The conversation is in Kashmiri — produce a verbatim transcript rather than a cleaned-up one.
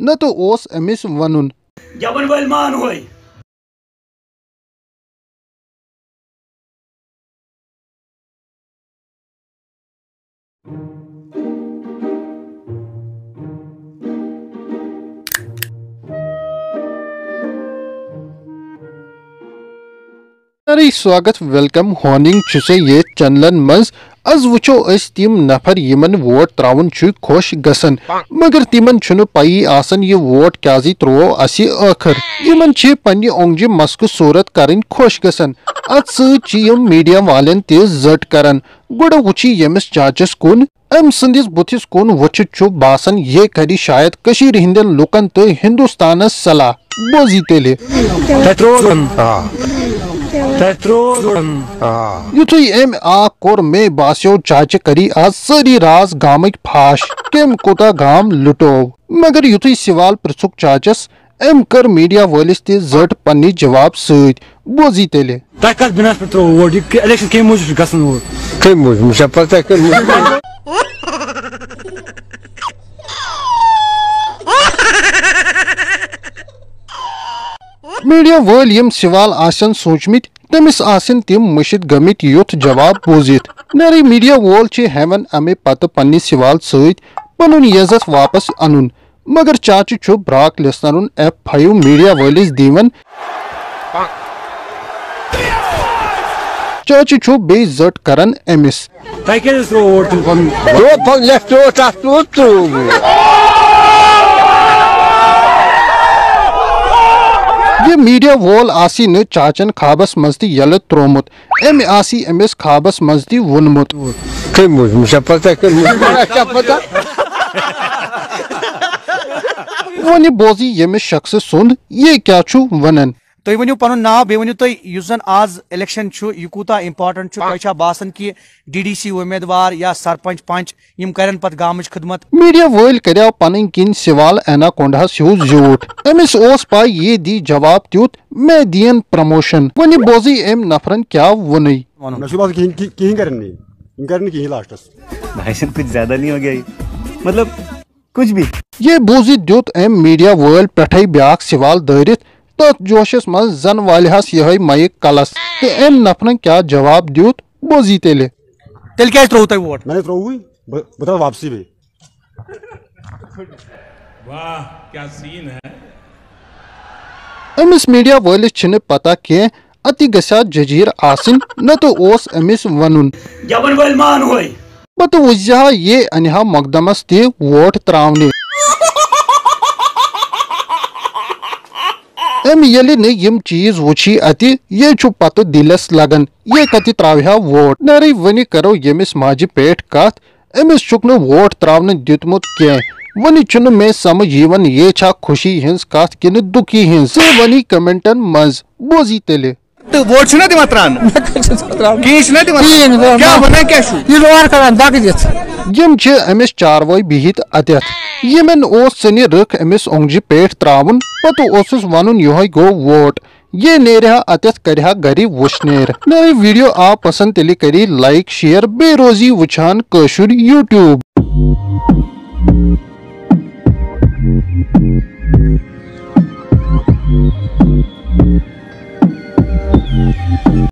نتہٕ اوس أمِس ونُن۔ گٮ۪وَن وٲلۍ مان ہوے۔ سٲری سواگت، welcome، ہونِنگ چھُ سا یتھ چینلن منٛز۔ از وٕچھو أسۍ تِم نفر یِمن ووٹ تراوُن چھُ خۄش گژھان، مگر تِمن چھُنہٕ پَیی آسان یہِ ووٹ کیازِ تروو اسہِ ٲخٕر۔ یِمن چھِ پننہِ اونگجہِ مسکہٕ صورت کرٕنۍ خۄش گژھان۔ اتھ سۭتۍ چھِ یِم میڈیا والٮ۪ن تہِ زٔٹ کران۔ گۄڈٕ وٕچھِ ییٚمِس چاچس کُن، أمۍ سٕنٛدِس بُتھِس کُن وٕچھِتھ چھُ باسان، یہِ کرِ شاید کٔشیٖرِ ہٕنٛدٮ۪ن لوٗکن تہٕ ہندوستانس صلاح۔ بوزی تیٚلہِ۔ تۄہہِ ترٛووُن؟ آ۔ تۄہہِ ترٛووُن؟ آ۔ یُتھُے أمۍ آ کوٚر، مےٚ باسیو، چاچہِ کری آز سٲری راز گامٕکۍ فاش، کٔمۍ کوٗتاہ گام لُٹوو۔ مگر یُتھُے سوال پرٛژھُکھ چاچس، أمۍ کٔر میڈیا وٲلِس تہِ زٔٹ پننہِ جواب سۭتۍ۔ بوزی تیٚلہِ۔ تۄہہِ کتھ بناس پٮ۪ٹھ ترٛووُ ووٹ؟ یہِ election کمہِ موٗجوٗب چھُ گژھان اورٕ؟ کمہِ موٗجوٗب؟ مےٚ چھا پتہ کمہِ موٗجوٗب؟ میڈیا وٲلۍ یِم سوال آسن سوٗنچمٕتۍ، تٔمِس آسن تِم مٔشِتھ گٔمٕتۍ یُتھ جواب بوٗزِتھ۔ نرٕے میڈیا وول چھِ ہٮ۪وان امہِ پتہٕ پننہِ سوال سۭتۍ پنُن عزت واپس انُن۔ مگر چاچہِ چھُ براک لیسنرُن ایف فایو میڈیا وٲلِس دِوان۔ چاچہِ چھُ بیٚیہِ زٔٹ کران أمِس۔ تۄہہِ کیٛازِ حظ ترٛوو ووٹ تیٚلہِ پنُن؟ ترٛوو پنُن، یَتھ ترٛوو، تَتھ ترٛوو، ترٛوو۔ یہِ میڈیا وول آسی نہٕ چاچن خوابس منٛز تہِ یلہٕ ترٛوومُت۔ أمۍ آسی أمِس خوابس منٛز تہِ ووٚنمُت۔ کٔمۍ ووٚن؟ مےٚ چھا پتہ، کٔمۍ ووٚن؟ مےٚ چھا پتہ؟ وۄنہِ بوزی ییٚمِس شخصہٕ سُنٛد یہِ کیٛاہ چھُ ونان۔ تُہۍ ؤنِو پنُن ناو، بیٚیہِ ؤنِو تُہۍ یُس زن آز election چھُ، یہِ کوٗتاہ important چھُ؟ تۄہہِ چھا باسان کہِ ڈی ڈی سی امیدوار یا سرپنچ پنچ یِم کرن پتہٕ گامٕچ خدمت؟ میڈیا وٲلۍ کریاو پنٕنۍ کِنۍ سوال ایناکونڈاہس ہیوٗ زیوٗٹھ۔ أمِس اوس پاے یہِ دی جواب تیُتھ، مےٚ دِین promotion۔ وۄنۍ بوزی أمۍ نفرن کیٛاہ ووٚنُے۔ مےٚ چھُ باسان کِہیٖنۍ، کِہیٖنۍ، کِہیٖنۍ کرن نہٕ یِم۔ یِم کرن نہٕ کِہیٖنۍ lastس۔ بھائی صاحب، کچھ زیادہ نہیں ہو گیا یہ؟ مطلب، کچھ بھی۔ یہِ بوٗزِتھ دیُت أمۍ میڈیا وٲلۍ پٮ۪ٹھَے بیٛاکھ سوال دٲرِتھ، تتھ جوشس منٛز زن والہِ ہس یِہوٚے مایِک کلس۔ تہٕ أمۍ نفرن کیٛاہ جواب دیُت، بوزی تیٚلہِ۔ تیٚلہِ کیٛازِ ترٛووُ تۄہہِ ووٹ؟ میں نے ترٛووُے، بہٕ، بہٕ ترٛاوٕ واپسٕے بیٚیہِ۔ واہ، کیا سین ہے۔ أمِس میڈیا وٲلِس چھِنہٕ پتہ کینٛہہ اَتہِ گژھِ ہا جٔجیٖر آسٕنۍ، نتہٕ اوس أمِس وَنُن۔ گٮ۪وَن وٲلۍ مان ہوے۔ پتہٕ وٕچھِ ہا یہِ اَنہِ ہا مقدمس تہِ ووٹ ترٛاونہِ۔ أمۍ ییٚلہِ نہٕ یِم چیٖز وٕچھی اَتہِ، یہِ چھُ پتہٕ دِلس لگان، یہِ کتہِ ترٛاوِ ہا ووٹ؟ نرٕے وۄنہِ کرو ییٚمِس ماجہِ پٮ۪ٹھ کتھ، أمِس چھُکھ نہٕ ووٹ ترٛاونہٕ دیُتمُت کینٛہہ۔ وۄنہِ چھُنہٕ مےٚ سمجھ یِوان، یہِ چھا خوشی ہٕنٛز کتھ کِنہٕ دُکھی ہٕنٛز؟ ژٕ وَنی commentن منٛز، بوزی تیٚلہِ۔ تہٕ ووٹ چھُنہ دِوان ترٛاونہٕ؟ مےٚ کَتہِ چھُ ترٛاونہٕ؟ کِہیٖنۍ چھُنہ دِوان؟ کِہیٖنۍ نہٕ ترٛاونہٕ۔ کیٛاہ وَنان کیٛاہ چھُ؟ یہِ چھُ اورٕ کَران دَگہٕ دِتھ۔ یِم چھِ أمِس چاروٲے بِہِتھ اَتٮ۪تھ۔ یِمَن اوس ژٕنہِ رٕکھ أمِس اوٚنٛگجہِ پٮ۪ٹھ ترٛاوُن، پَتہٕ اوسُس وَنُن یِہوٚے گوٚو ووٹ۔ یہِ نیرِ ہا اَتٮ۪تھ کَرِ ہا گَرِ وُشنیر۔ نٔوۍ video آو پَسنٛد تیٚلہِ کٔرِو like share، بیٚیہِ روزی وٕچھان کٲشُر YouTube۔